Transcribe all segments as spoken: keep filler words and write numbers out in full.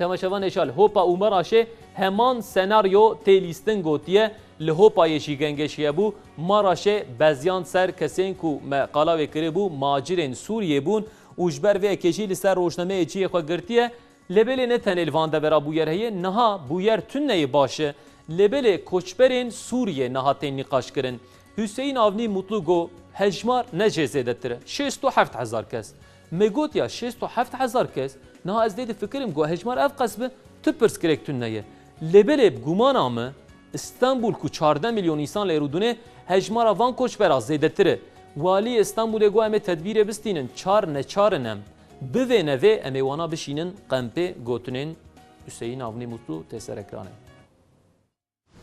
Temaşevanê şal, Hopa û Maraşê heman senaryo tê lîstin gotiye, li Hopayê jî gengeşî hebû, Maraşê beziyand ser kesên ku me qala wê kiribû, macirên Sûriyê bûn û ji ber vê yekê jî li ser rojnameyê cihê xwe girtiye. Lê belê ne tenê li van devera bûyer heye, niha bûyer tune yê baş e. Lê belê koçberên Sûriyê niha tên nîqaşkirin. Hüseyin Avni Mutlu got, hejmar ne jê zêdetir e. Şêst û heft hezar kes. Me got ya şêst û heft hezar kes, niha ez dê difikirim, got hejmar ev qas bi, tu pirsgirêk tune ye. Lê belê bi gumana min, Stenbul ku çardeh milyon însan lê rûdûnê, hejmara van koçbera zêdetir e. Walî Stenbulê got em ê tedbîrê bistînin, çar neçar in em. Bi vê nevê em ê wana bişînin qempê, gotinên Hüseyin Avni Mutlu tê ser ekranê.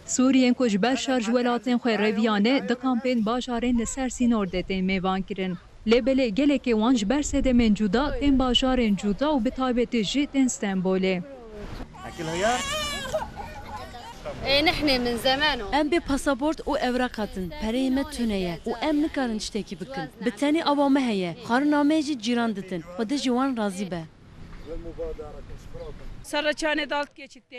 Sûriyên ku ji ber şer ji welatên xwe reviyane, di kampên bajarên li ser sînor de tên mêvankirin. Lê belê gelekê wan ji ber sedemên cuda tên bajarên cuda û bi taybetî jî tên Stenbolê. Ê, nihne min zemeno. Em bê pasaport û ewraq hatin. Pereyê me tune ye û em nikarin tiştekî bikin. Bi tenê ava me heye. Xwarina me jî cîran ditin. Xwedê ji wan razî be.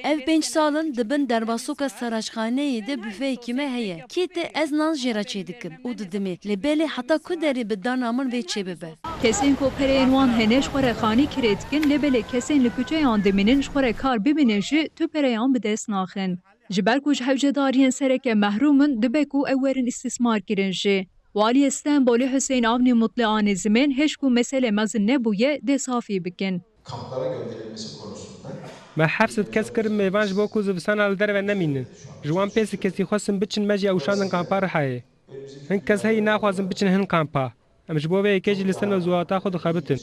Ev pênc sal in di bin derbasoka saraçxaneyê de bufeyekî me heye. Kê te ez nan jê re çêdikim û didimê. Lê belê heta ku derê bi dana min vê çêbibe? Kesên ku pereyên wan hene ji xwe re xanî kirê dikin, lê belê kesên li kuçeyan dimînin ji xwe re kar bibînin jî tu pereyan bi dest naxin. Ji ber ku ji hewcedariyên sereke mehrûm in, dibe ku ew werin îstîsmar kirin jî. Waliyê Stenbolê Hüseyin Avni Mutlu anî zimên hêj ku mesele mezin nebûye, dê safî bikin. Kamplara gönderilmesi konusunda Me heft sed kes kirin mêvan ji bo ku zivistana li derve nemînin. Ji wan pênc sed kesî xwestin biçin me jî ew şandin kampa Rihayê. Hin kes heyî naxwazin biçin hin kampa. Em ji bo vê yekê jî li ser mewzuata xwe dixebitin.